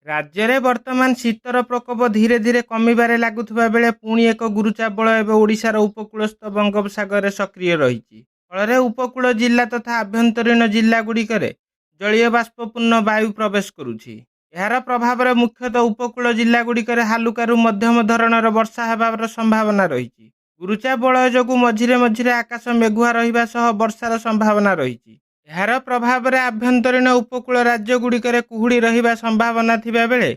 ରାଜ୍ୟରେ ବର୍ତ୍ତମାନ ଶୀତର ପ୍ରକୋପ ଧୀରେ ଧୀରେ କମିବାରେ ଲାଗୁଥିବା ବେଳେ ପୁଣି ଏକ ଗୁରୁଚାପ ବଳୟ ଏବେ ଓଡ଼ିଶାର ଉପକୂଳସ୍ଥ ବଙ୍ଗୋପସାଗରରେ ସକ୍ରିୟ ରହିଛି। ଫଳରେ ଉପକୂଳ ଜିଲ୍ଲା ତଥା ଆଭ୍ୟନ୍ତରୀଣ ଜିଲ୍ଲାଗୁଡ଼ିକରେ ଜଳୀୟ ବାଷ୍ପପୂର୍ଣ୍ଣ ବାୟୁ ପ୍ରବେଶ କରୁଛି। ଏହାର ପ୍ରଭାବରେ ମୁଖ୍ୟତଃ ଉପକୂଳ ଜିଲ୍ଲାଗୁଡ଼ିକରେ ହାଲୁକାରୁ ମଧ୍ୟମ ଧରଣର ବର୍ଷା ହେବାର ସମ୍ଭାବନା ରହିଛି। ଗୁରୁଚାପ ବଳୟ ଯୋଗୁଁ ମଝିରେ ମଝିରେ ଆକାଶ ମେଘୁଆ ରହିବା ସହ ବର୍ଷାର ସମ୍ଭାବନା ରହିଛି। ଏହାର ପ୍ରଭାବରେ ଆଭ୍ୟନ୍ତରୀଣ ଉପକୂଳ ରାଜ୍ୟଗୁଡ଼ିକରେ କୁହୁଡ଼ି ରହିବା ସମ୍ଭାବନା ଥିବା ବେଳେ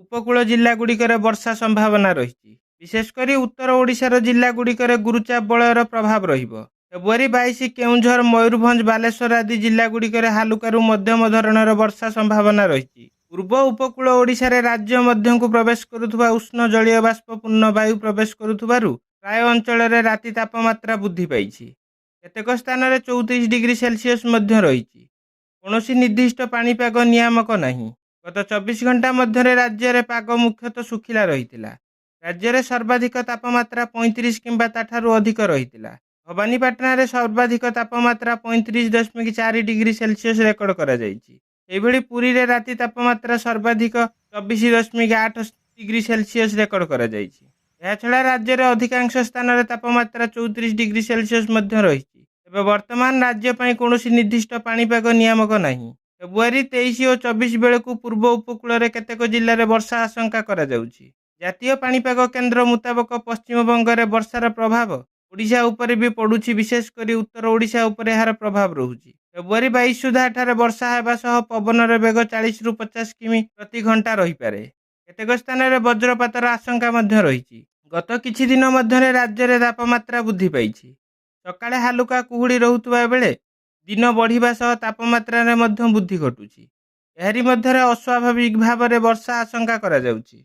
ଉପକୂଳ ଜିଲ୍ଲାଗୁଡ଼ିକରେ ବର୍ଷା ସମ୍ଭାବନା ରହିଛି। ବିଶେଷକରି ଉତ୍ତର ଓଡ଼ିଶାର ଜିଲ୍ଲାଗୁଡ଼ିକରେ ଗୁରୁଚାପ ବଳୟର ପ୍ରଭାବ ରହିବ। ଫେବୃଆରୀ 22 କେଉଁଝର, ମୟୂରଭଞ୍ଜ, ବାଲେଶ୍ୱର ଆଦି ଜିଲ୍ଲାଗୁଡ଼ିକରେ ହାଲୁକାରୁ ମଧ୍ୟମ ଧରଣର ବର୍ଷା ସମ୍ଭାବନା ରହିଛି। ପୂର୍ବ ଉପକୂଳ ଓଡ଼ିଶାରେ ରାଜ୍ୟ ମଧ୍ୟକୁ ପ୍ରବେଶ କରୁଥିବା ଉଷ୍ଣ ଜଳୀୟ ବାଷ୍ପପୂର୍ଣ୍ଣ ବାୟୁ ପ୍ରବେଶ କରୁଥିବାରୁ ପ୍ରାୟ ଅଞ୍ଚଳରେ ରାତି ତାପମାତ୍ରା ବୃଦ୍ଧି ପାଇଛି। କେତେକ ସ୍ଥାନରେ 34 ଡିଗ୍ରୀ ସେଲସିୟସ୍ ମଧ୍ୟ ରହିଛି। କୌଣସି ନିର୍ଦ୍ଦିଷ୍ଟ ପାଣିପାଗ ନିୟାମକ ନାହିଁ। ଗତ 24 ଘଣ୍ଟା ମଧ୍ୟରେ ରାଜ୍ୟରେ ପାଗ ମୁଖ୍ୟତଃ ଶୁଖିଲା ରହିଥିଲା। ରାଜ୍ୟରେ ସର୍ବାଧିକ ତାପମାତ୍ରା 35 କିମ୍ବା ତାଠାରୁ ଅଧିକ ରହିଥିଲା। ଭବାନୀପାଟଣାରେ ସର୍ବାଧିକ ତାପମାତ୍ରା 35.4 ଡିଗ୍ରୀ ସେଲସିୟସ୍ ରେକର୍ଡ କରାଯାଇଛି। ସେହିଭଳି ପୁରୀରେ ରାତି ତାପମାତ୍ରା ସର୍ବାଧିକ 24.8 ଡିଗ୍ରୀ ସେଲସିୟସ୍ ରେକର୍ଡ କରାଯାଇଛି। ଏହାଛଡ଼ା ରାଜ୍ୟରେ ଅଧିକାଂଶ ସ୍ଥାନରେ ତାପମାତ୍ରା 34 ଡିଗ୍ରୀ ସେଲସିୟସ୍ ମଧ୍ୟ ରହିଛି। ତେବେ ବର୍ତ୍ତମାନ ରାଜ୍ୟ ପାଇଁ କୌଣସି ନିର୍ଦ୍ଦିଷ୍ଟ ପାଣିପାଗ ନିୟାମକ ନାହିଁ। ଫେବୃଆରୀ 23 ଓ 24 ବେଳକୁ ପୂର୍ବ ଉପକୂଳରେ କେତେକ ଜିଲ୍ଲାରେ ବର୍ଷା ଆଶଙ୍କା କରାଯାଉଛି। ଜାତୀୟ ପାଣିପାଗ କେନ୍ଦ୍ର ମୁତାବକ ପଶ୍ଚିମବଙ୍ଗରେ ବର୍ଷାର ପ୍ରଭାବ ଓଡ଼ିଶା ଉପରେ ବି ପଡୁଛି। ବିଶେଷ କରି ଉତ୍ତର ଓଡ଼ିଶା ଉପରେ ଏହାର ପ୍ରଭାବ ରହୁଛି। ଫେବୃଆରୀ 22 ସୁଦ୍ଧା ଏଠାରେ ବର୍ଷା ହେବା ସହ ପବନର ବେଗ 40ରୁ 50 କିମି ପ୍ରତି ଘଣ୍ଟା ରହିପାରେ। କେତେକ ସ୍ଥାନରେ ବଜ୍ରପାତର ଆଶଙ୍କା ମଧ୍ୟ ରହିଛି। ଗତ କିଛି ଦିନ ମଧ୍ୟରେ ରାଜ୍ୟରେ ତାପମାତ୍ରା ବୃଦ୍ଧି ପାଇଛି। ସକାଳେ ହାଲୁକା କୁହୁଡ଼ି ରହୁଥିବା ବେଳେ ଦିନ ବଢ଼ିବା ସହ ତାପମାତ୍ରାରେ ମଧ୍ୟ ବୃଦ୍ଧି ଘଟୁଛି। ଏହାରି ମଧ୍ୟରେ ଅସ୍ୱାଭାବିକ ଭାବରେ ବର୍ଷା ଆଶଙ୍କା କରାଯାଉଛି।